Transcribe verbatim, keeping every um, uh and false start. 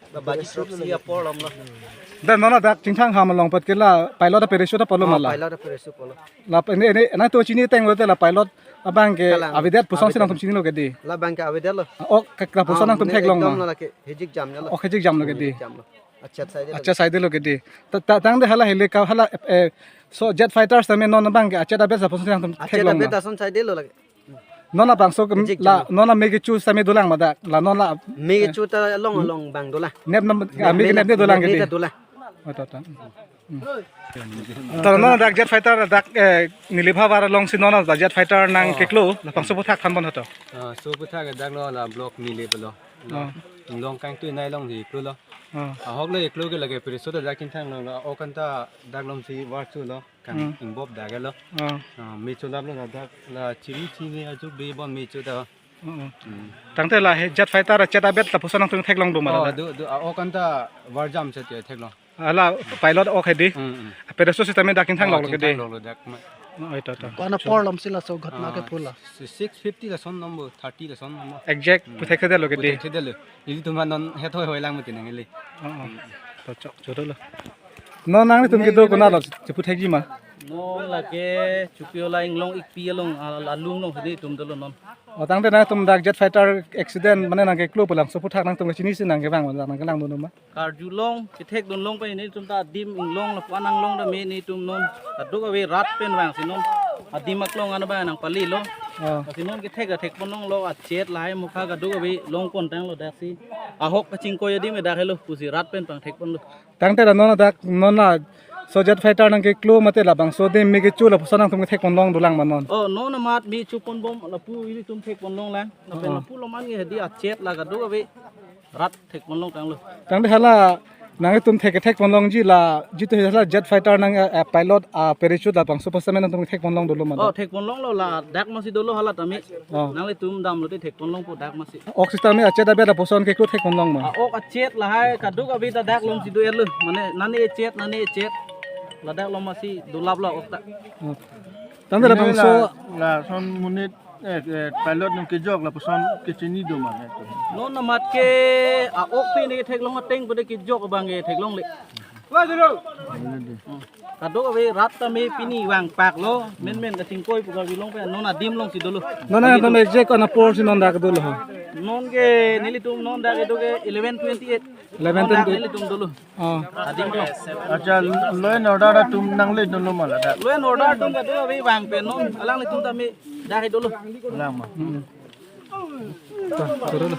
Baji srok si apor lam lo. Dan non ladak chingthang ham along pat ke la pilot a-parachute apotlo Oh, mala. Pilot a-parachute apotlo. La ini ini nangtum chini ateng lote la pilot abang ke Kalang. Avedet puson si Avedet. Nangtum chinilo ke dei. Labang ke avedetlo. Oh, ke la puson Ah, nangtum mane theklong ekdom ma. Lo lake hejik jamlo. Oh, hejik jamlo ke dei. Hejik jamlo. Achet side lo. Achet side lo ke dei. Ta, ta, tangte hala helicopter hala eh, so jet fighter tame non abang ke achet abet lapuson si nangtum Achet theklong abet ma. Ason side lo lake. Non labangso ke Hejik la jamlo. Non la me kecho tame dolang ma dak. La non la Me eh, kecho ta along along bang dolang. Nep nam ah, me ke nep ne dolang ke dei. Nep ta dolang. Oh, to, to. Hmm. Tara non dak jet fighter dak eh, Nilip havar along si non dak jet fighter nang Oh. Keklo, labangso aphuthak thanpon hoto. Ah, so aphuthak ke dak lo la block Nilip lo. Oh. Long kangtui nai long si klo lo. Oh. Ahok lo eklo ke lake parachute dak chingthang lo, lo, o kanta dak long si war chu lo, kang Hmm. Ingbop dak lo. Oh. Ah, me cholap lo dak la chiri chiri ajuk be bon me chu da. Oh, oh. Hmm. Tangte la he jet fighter achet abet lapuson nangtum theklong do ma Oh, dak. Do, do, ah, o kanta war jam se te theklong. Hala pilot ok he dei. Hmm, hmm. Parachute system dak chingthang Oh, lok lo ke dei. Chingthang lok lo dak ma. Oh, ito, ito. Ko-an apor lam si laso ghatna Ah, ke pula. Si six fifty lason number, thirty lason number. Exact Hmm. Puthek thedetlo ke dei. Puthek thedetlo. Ili tuman non het hoi hoi lang mati nang ili. Oh, oh. To chok, chodolo. Non nangtum kedo konat lo, cheputhekji ma. Non lake Chokihola Inglong Ikpi along, al-, alung along hedi tum dolo non. Oh, tangte nangtum dak jet fighter accident mane nang keklo pu labangso aphuthak nangtum kechini si nang kevang, nang kelang dun ma. Karjulong, kethek dunlong pen netum ta adim inglong lapu-an anglong tame netum non. Kadokave rat pen vang si non. Adim aklong an abang nangpalilo. Oh. Lasi non kethek kethekponlong lo achet lahai mukha kadokave longpon tanglo dak si. Ahok kachingkoi adim dak helo pusi rat pen pangthekponlo. Tangte la non dak non laso jet fighter nang keklo mate labangso adim me kecho lapuson nangtum kethekponlong dolang ma non. Oh, non amat me choponbom lapu ilitum thekponlong lang. Lapen Oh. Lapu loman ke hedi achet la kadokave rat thekponlong tanglo. Tangte hala nangtum thek thekponlongji la jitu hala jet fighter nang eh, eh, pilot a-parachute labangso aphuthak tame nangtum thekponlong dolo ma Oh, dak. Thekponlonglo ladak masi dolo hala tame. Oh. Nanglitum damlote thekponlongpo dak masi. Ok system me achet abet lapuson keklo thekponlong ma. Ah, ok achet lahai kadokave ta dak long si do-etlo. Mane nane achet, nane achet. Ladak long masi dolaplo ok ta. Oh. Tangte la Ini bangso la, lason monit eh, eh, pilot nung kejok lapuson kechini do ma. Non amat ke a-ok pen ketheklong ateng pu de kejok abang ketheklongle. Kadokave rat tame pini vangpaklo, menmen kachingkoi pu Karjulong pen non adim long si dolo. Non nangtum exact ko-an apor si non dak dolo ho. Non ke nelitum non dak kedo ke eleven twenty-eight. Eleven Non dak twenty. Nelitum dolo. Oh. Adim long. Acha, law and order atum nangle dolo ma ladak. Law and order atum kadokave vang pen non alanglitum tame dak dolo. Lang ma. Hmm. To, chodolo.